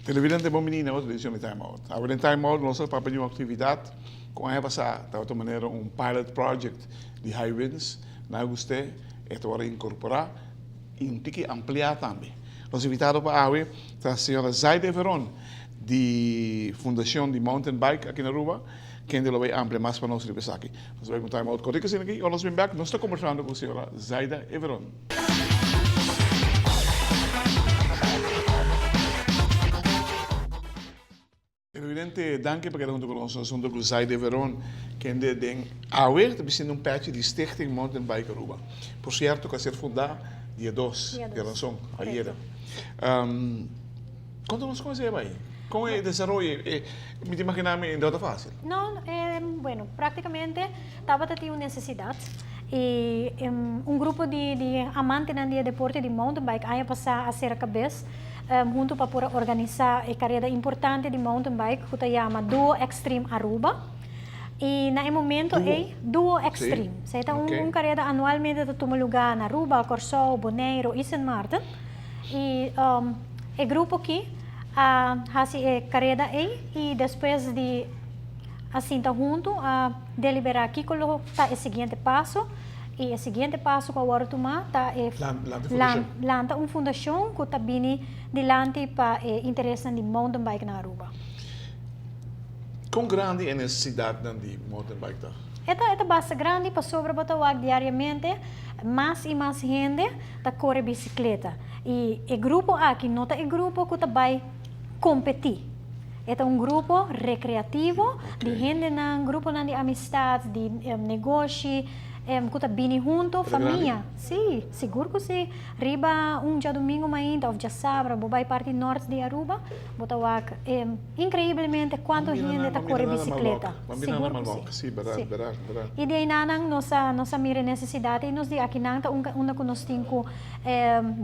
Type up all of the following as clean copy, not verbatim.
Televidente bon bini na otro edicion di Time Out. Awe den Time Out nos ta papia di un actividad cu aña pasa tabata manera un pilot project di High Winds. Na gust'e e ta worde incorpora y un tiki amplia tambe. Nos invitado pa awe ta señora Zaide Veron di Fundacion di Mountain Bike aki na Aruba, kende lo bay amplia mas pa nos riba esaki. Nos ta bay cu un Time Out cortico asina aki y ora nos bin bek nos ta conversando cu señora Zaida Everon. Televidente, danki pa keda hunto ku nos. Nos hunto ku Zaide Veron, kende den awe ta bistiendo un pèchi di Stichting Mountain Bike Aruba. Por sierto ku a ser fundá dia dos, di rason, ayera. Konta nos kon esei a bai? Kon e desaroyo? Mi ta imaginá mi no ta fásil. No, bueno, práktikamente tabata tin un nesesidat i un grupo di amantenan di e deporte di mountain bike aña pasá a sera kabes huntu pa por a organisá e kareda importante di mountain bike ku ta yama Duo Extreme Aruba. I na e momento ei, Duo Extreme. Esei ta un kareda anualmente ta tuma lugá na Aruba, Kòrsou, Boneiru i Sint Maarten. I e grupo aki a hasi e kareda ei i despues di a sinta huntu a deliberá kiko lo ta e siguiente paso i e siguiente paso ku a wòrdu tumá ta e lanta un fundashon ku ta bini dilanti pa e interesnan di mountainbike na Aruba. Kon grandi e nesesidatnan di mountainbike ta? E ta e ta basta grandi pasobra bo ta wak diariamente mas i mas hende ta kore bisikleta i e grupo aki no ta e grupo ku ta bai kompetí. E ta un grupo rekreativo di hendenan, gruponan di amistat, di negoshi ku ta bini hunto, famia. Sí, sigur ku sí. Riba un djadumingu mainta òf djasabra bo bai parti nòrt di Aruba, bo ta wak inkreiblemente kuantu hende ta kore bisikleta. Sigur ku sí. Sí. I di einanan nos a nos a mira e nesesidat i nos di akinan ta unda ku nos tin ku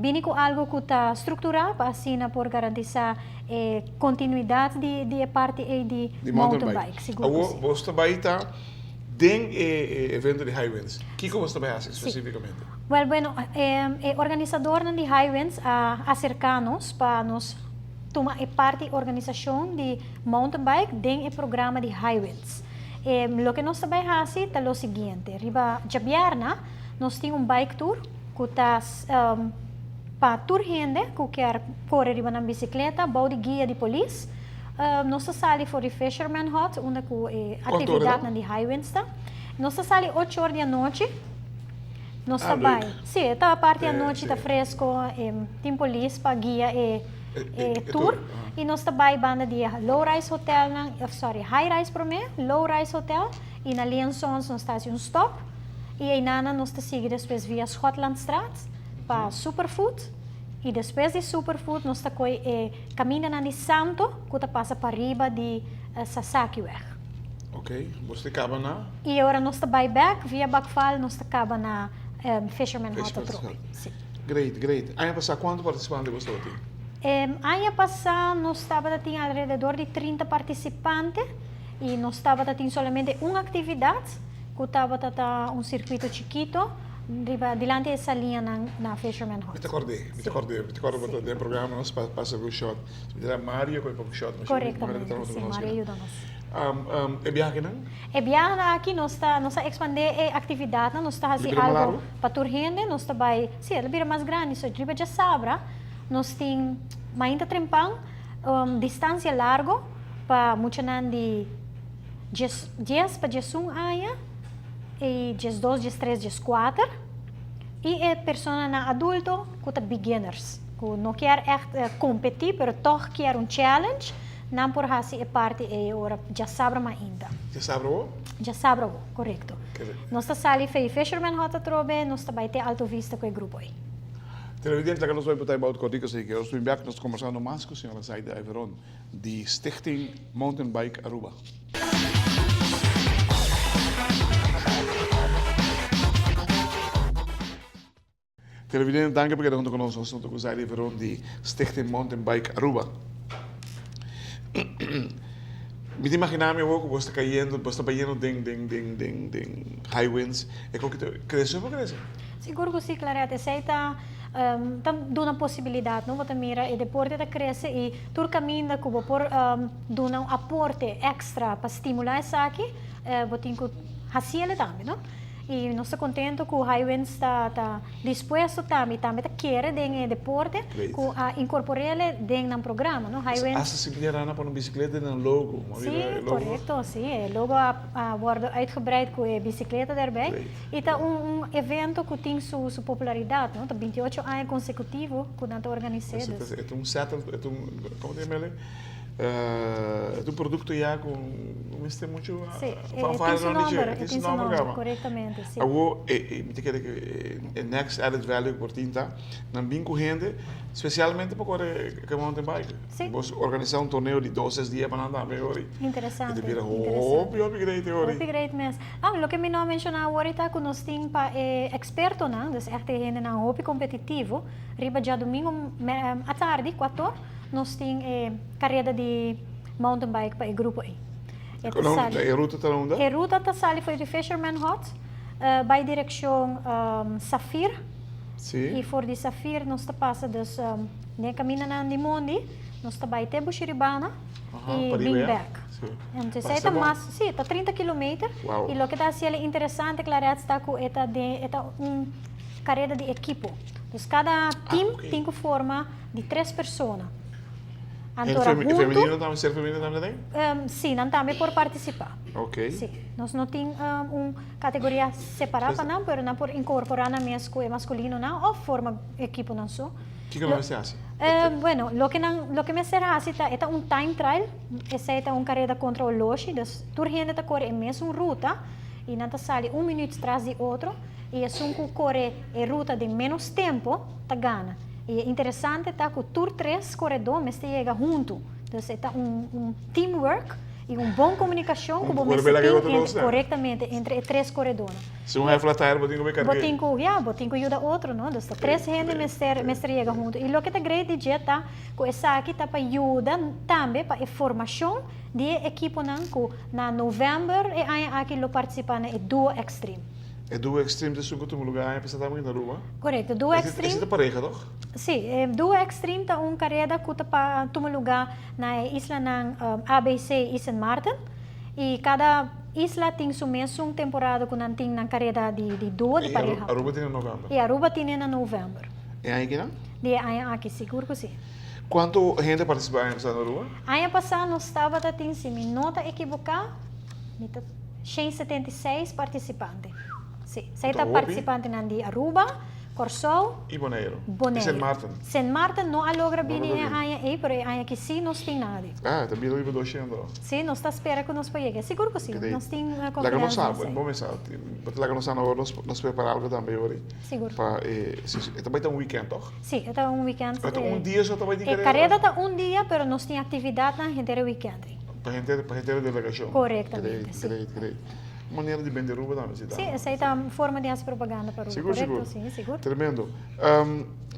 bini ku algu ku ta strukturá pa asina por garantisá e kontinuidat di di e parti ei di Di mountain bike. Sigur ku Awor sí. bos ta bai ta den e evento di High Winds. Kiko bos ta bai hasi spesífikamente? Wèl, bueno, e organisadornan di High Winds a aserká nos pa nos tuma e parti organisashon di mountain bike den e programa di High Winds. E loke nos ta bai hasi ta lo siguiente, riba djabièrna nos tin un bike tour ku ta pa tur hende ku kier kore riba nan bisikleta bou di guia di polis. Nos ta sali for di Fisherman Hut unda ku e aktividatnan di High Winds ta. Nos ta sali ocho or di anochi. Nos ta bai. Si, e ta parti anochi, ta fresco, tin polis pa guia e tour. I nos ta bai banda di e Low Rise Hotelnan, sorry, High Rise promé, Low Rise Hotel, i na Liansons nos ta hasi un stop. I einanan nos ta sigui despues via Schotlandstraat pa Superfood. I despues di Superfood nos ta koi e kamindanan di Santo ku ta pasa pariba di Sasakiweg. Ok, bos ta kaba na? I ora nos ta bai bek via Bakval nos ta kaba na Fisherman Hut atrobe. Si. Great, great. Aña pasá kuantu partisipante bos tabatin? Aña pasá nos tabata tin alrededor di 30 partisipante i nos tabata tin solamente un aktividat ku tabata ta un sirkuito chikito riba dilanti e saliñanan na Fisherman Hut. Mi ta kord'é, mi ta kord'é, mi ta kòrda bo ta den programa nos pasa ku shòt. Mi ta Mario ku e poko shòt. Korektamente, si, Mario a yuda nos. E biahenan? E biahenan aki nos ta nos a ekspandé e aktividatnan, nos ta hasi algu pa tur hende, nos ta bai, si, el a bira mas grandi, so riba djasabra nos tin mainta trempan distansia largo pa muchanan di djes dies pa diesun aña i diesdos, diestres, dieskuater i e personanan adulto ku ta beginners, ku no kier ègt kompetí pero tòg kier un challenge. Nan por hasi e parti ei ora djasabra mainta. Djasabra wo? Djasabra wo, korekto. Nos ta sali fei Fisherman Hut atrobe, nos ta bai te Alto Vista ku e grupo ei. Televidente, laga nos bai botá e bout kòrtiku así ke nos bin bèk, nos ta kombersando mas ku señora Zaida Everon di Stichting Mountain Bike Aruba. Televidente, danki pa keda hunto ku nos. Nos ta ku Zaidi Veron di Stichting Mountain Bike Aruba. Mi ta imagina mi awor ku bo ta kayendo, bo ta bayendo den den den den den high winds. E koki ta krese of no krese? Sigur ku si, Claret. Esei ta ta duna posibilidat, no? Bo ta mira e deporte ta krese i tur kaminda ku bo por duna un aporte èkstra pa stimulá esaki, bo tin ku hasiel tambe, no? I nos ta contento cu Highwinds ta ta dispuesto tambe y tambe ta kere den e deporte cu a incorporele den nan programa, no? Highwinds. Hasta si bini rana pone un bicicleta den nan logo. Sí, correcto, sí. E logo a a wordo uitgebreid cu e bicicleta daarbij. Y ta un un evento cu tin su su popularidad, no? Ta 28 aña consecutivo cu nan ta organise, dus. E ta un settled, e ta un, como ta yama ele? E ta un producto ya cu no mester mucho fanfare rond di dje. E tin su nomber caba. Correctamente, si. Awo, mi ta kere cu e next added value cu por tin ta nan bin cu hende specialmente pa core cu e mountain bike. Si. Bo organisa un torneo di dos tres dia pa nan tambe ori. Interesante. E ta bira hopi hopi great ori. Hopi great mes. Ah, loke mi no a menciona awor ta cu nos tin pa e expertonan, dus echt e hendenan hopi competitivo, riba djadomingo atardi, cuator. Nos tin e kareda di mountain bike pa e grupo ei. E ta sali. E ruta ta unda? E ruta ta sali for di Fisherman Hut bai direkshon Safir. Si. I for di Safir nos ta pasa dus den e kamindanan di mondi, nos ta bai te Bushiribana i bin bek. Entonces esei ta mas, si, ta 30 kilometer. Wow. I loke ta hasiel interesante, Claret, ta ku e ta den, e ta un kareda di ekipo. Dus kada team tin ku forma di tres persona. Anto ora huntu. Femenino tambe, ser femenino tambe ta den? Si, nan tambe por participa. Ok. Si, nos no tin un categoria separa pa nan, pero nan por incorpora nan mes cu e masculinonan of forma equiponan so. Kico nan mester haci? Bueno, loke nan, loke mester haci ta, e ta un time trial, esey ta un careda contra oloshi, dus tur hende ta core e mesun ruta y nan ta sali un minuut tras di otro y esun cu core e ruta den menos tempo ta gana. I e interesante ta ku tur tres koredó mester yega huntu. Dus e ta un un teamwork i un bon komunikashon ku bo mester tin entre korektamente entre e tres koredónan. Si un hèf la tayer bo tin ku bai karg'é. Bo tin ku, ya, bo tin ku yuda otro, no? Dus ta tres hende mester mester yega huntu. I loke ta great di dje ta ku esaki ta pa yuda tambe pa e formashon di e ekiponan ku na novèmber e aña aki lo partisipá na e Duo Extreme. E Duo Extreme ta esun ku tuma lugá aña pasá tambe na Aruba? Korekto, Duo Extreme. Esei ta pareha toch? Sí, e Duo Extreme ta un kareda ku ta pa tuma lugá na e islanan ABC i Sint Maarten. I kada isla tin su mesun temporada ku nan tin nan kareda di duo, di pareha. I Aruba tin na novèmber? I Aruba tin na novèmber. E aña aki nan? Di e aña aki, sigur ku sí. Kuantu hende a partisipá aña pasá na Aruba? Aña pasá nos tabata tin, si mi no ta ekiboká, mi ta 176 partisipante. Sí, esei ta partisipantenan di Aruba, Kòrsou. I Boneiru. Boneiru. I Sint Maarten. Sint Maarten no a logra bini e aña ei, pero e aña aki sí nos tin nadi. Ah, ta bira riba 200. Sí, nos ta spera ku nos por yega. Sigur ku sí, nos tin konfiansa. Laga nos sa, bo mesa, bo ta laga nos sa na ora nos prepara algu tambe ora. Sigur. Pa e, e ta bai ta un weekend tòg? Sí, e ta un weekend. E ta un dia so ta bai tin kareda? E kareda ta un dia, pero nos tin aktividatnan henter e weekend ei. Pa henter, pa henter e delegashon. Korektamente, sí. Great, great, great. Manera di bende Aruba tambe si ta. Sí, esei ta un forma di hasi propaganda pa Aruba. Sigur, Korekto, sigur. sí, sigur. Tremendo.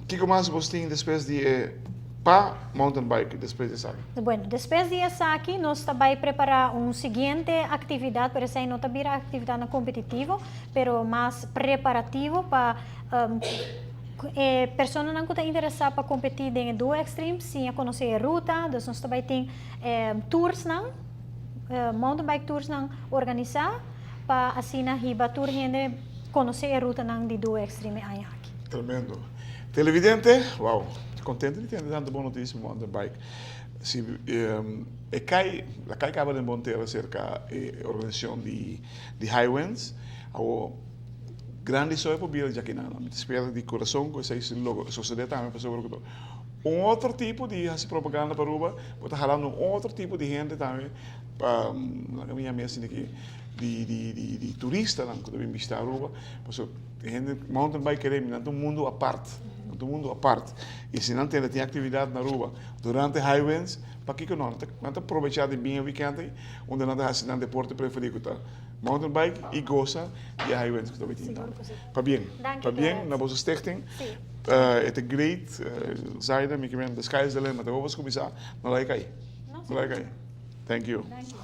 Kiko mas bos tin despues di e pa mountain bike despues di esaki? Bueno, despues di esaki nos ta bai prepara un siguiente actividad, pero esei no ta bira actividadnan competitivo, pero mas preparativo pa e personanan cu ta interesa pa competi den e Duo Extreme siña conoce e ruta, dus nos ta bai tin toursnan, mountain bike toursnan organisá pa asina hiba tur hende konosé e rutanan di Duo Extreme e aña aki. Tremendo. Televidente, wow, contento di tende tanto bon noticia di mountain bike. Si e cay, la cay caba den bon tera cerca e organisacion di di Highwinds. Awo grandi soy por bira djakinan. Mi ta spera di corazon cu esey lo sosode tambe pasobra cu Un otro tipo di hasi propaganda pa Aruba, bo ta halando un otro tipo di hende tambe pa, laga mi yama asina aki, di di di di turistanan ku ta bin bishita Aruba, pasobra e hende mountain bike kere mi nan ta un mundu apart, nan ta un mundu apart. I si nan tende tin aktividat na Aruba durante high winds, pakiko no? Nan ta probecha di bin e weekend ei unda nan ta hasi nan deporte preferi ku ta. Mountain bike y goza di High Winds cu ta bay tin. Sigur cu si. Pabien. Danki, Pabien Clarence. Na boso stichting. Si. E ta great, Zaida, mi kimen, the sky is the limit. Awor bos cuminsa, no laga cay. No, No laga cay. Thank you. Thank you.